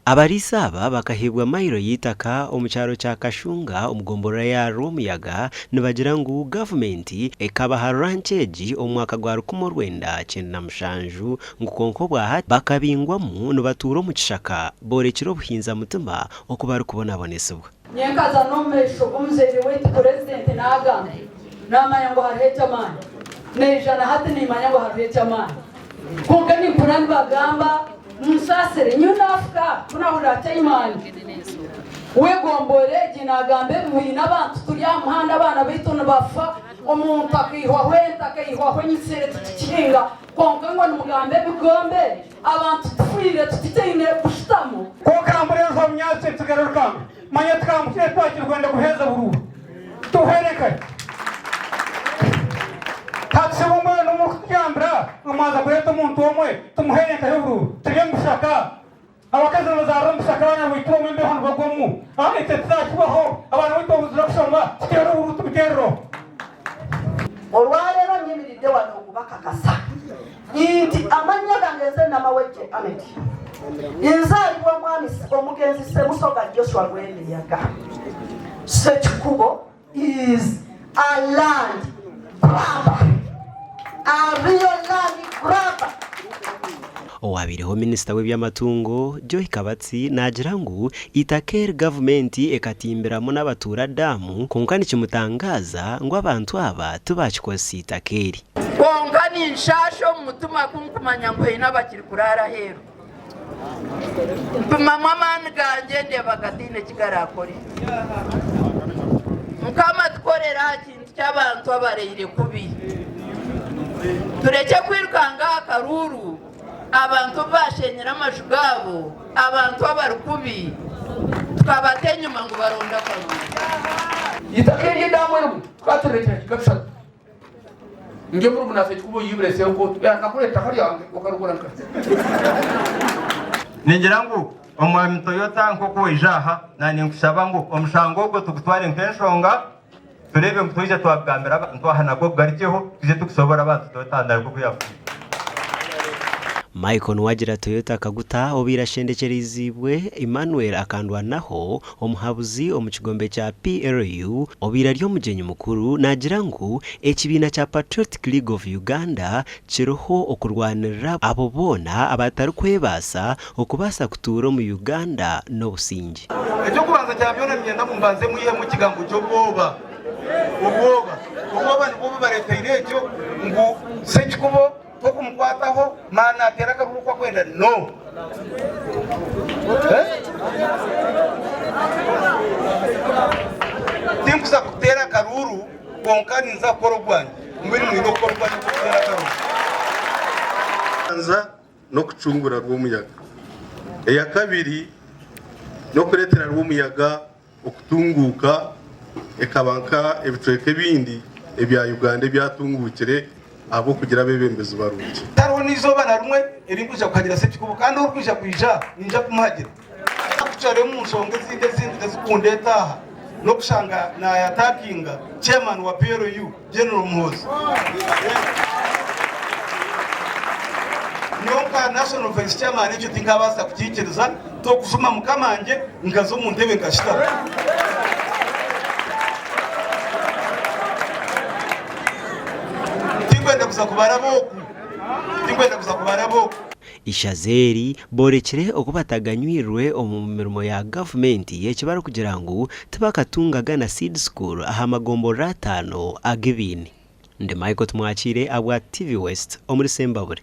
Abariisa aba bakaheebwa mailo y'eitaka omu kyaro kya Kashunga omu gomborora ya Rwomuyaga nibagira ngu gavumenti ekabaha ranch egi omu mwaka gwa 1997 ngu kwonka obwahati bakabingwamu nibatuura omu kishaka borekire obuhinza mutima oku barikubonabonesibwa. Nyenkaza n'omu maisho g'omuzaire waitu Purezidenti naagamba, naamanya ngu hariho eky'amaani. Naija na hati niimanya ngu hariho eky'amaani. Kwonka nimpurira nibagamba, Munsaasire, nyowe naafuka ku naahurira chaimani w'egomborora egi naagamba ebibiina abantu turi aha muhanda abaana baitu nibafa, omuntu akaihwaho ente, akaihwaho emisiri titukihinga, kwonka ngu nimugamba ebigombe Abantu tufiire tutikyaine kushutamo. Kwonka mbwenu obunyaatsi nitsigara rukanga. Manya tukambukire twakiri kwenda kuheeza oburuuru. Tubuheere nkahi? Hati mbwenu murikutugambira ngu mwaza kureeta omuntu omwe tumuheere nkahi oburuuru? Turi omu bishaka. Abakazi nibazaarira omu bishaka abaana baitwa omu embeho nibagwamu. Ekyo tizakibaho. Abaana baitu babuzire kushoma tuteere oburuuru tubuteerereho. Olwaleero nyimiridde wano okubakakasa nti amannya gange nze Namawejje Annet, nzaalibwa omwami omugenzi Ssemusoga Joshua Lwemiyaga. Ssekikubo is a land grabber, a real land grabber. Owabaireho minisita w'eby'amatungo, Joy Kabatsi naagira ngu eitaka eri gavumenti ekatimbiramu n'abatuura daamu kwonka nikimutangaaza ngu abantu aba tibaakikozesa eitaka eri. Kwonka ninshaasha omu mutima ku nkumanya ngu haine abakiri kuraara aheeru. Mpimamu amaani gangye ndeeba gataine ki garaakore. Mukama tukorere aha kintu ky'abantu abaraire kubi. Turekye kwirukanga aha karuuru abantu obu baashenyire amaju gaabo, abantu abari kubi tukabata enyima ngu baronde akaruuru. Eitaka eri edamu erimu tukaba turirekyera giga bishatu. Ndi omurumuna wa Sekikubo oyiibire Senkoto yankakura eitaka ryange okarigura nkahi? Ningira ngu Omwami Toyota nk'oku waija aha, naanye ninkushaba ngu omushango ogwo tugutware nk'enshonga, tureebe ngu twaija twagambira abantu aha nagwo gugarukyeho, twije tugusoboore abantu Toyota nari nk'oku yaakufiire. Michael Nuwagira Toyota Kaguta obaire ashendekyereiziibwe Emmanuel Akandwanaho Omuhabuzi omu kigombe kya PLU obaire ari omugyenyi mukuru naagira ngu ekibiina kya Patriotic League of Uganda kiriho okurwanirira abo boona abatarikwebaasa okubaasa kutuura omu Uganda n'obusingye. Eky'okubanza kya byona niinyenda ngu mbanze mwihemu ekigambo ky'obwoba. Obwoba. Obwoba nibwo bubareeteire ekyo ngu Ssekikubo Tokumukwataho mani nateera akaruru oku akwenda no. Tinkuza kuteera akaruru kwonka ninza kukora ogwangye. Mbwenu mwine okukora ogwanyu ogw'okuteera akaruru. Eyakubanza n'okucungura Rwomuyaga. Eyakabiri n'okureetera Rwomuyaga okutunguuka ekaba nka ebicweka ebindi ebya Uganda ebyatunguukire ahabw'okugira abeebembezi barungi. Tihariho n'eizooba na rimwe eri ndikwija kuhagira Ssekikubo kandi orikwija kwija niinja kumuhagira. Kucwera omu nshonga ezindi ezindi ezikundeeta aha n'okushanga naayatakinga Chairman wa PLU, General Muhoozi. Nyowe nka National Vice Chairman ekyo tinkabaasa kukiikiriza, t'okujuma mukamangye nkaza omu ntebe nkashutama. Tinkwenda kuza kubaraba oku, tinkwenda kuza kubaraba oku. Ishaza eri boorekire oku bataganywirwe omu mirimo ya gavumenti eki barikugira ngu tibakatungaga na seed school aha magomborora ataano agu baine. Ndi Michael Tumwakiire ahabwa TV West omuri Sembabule.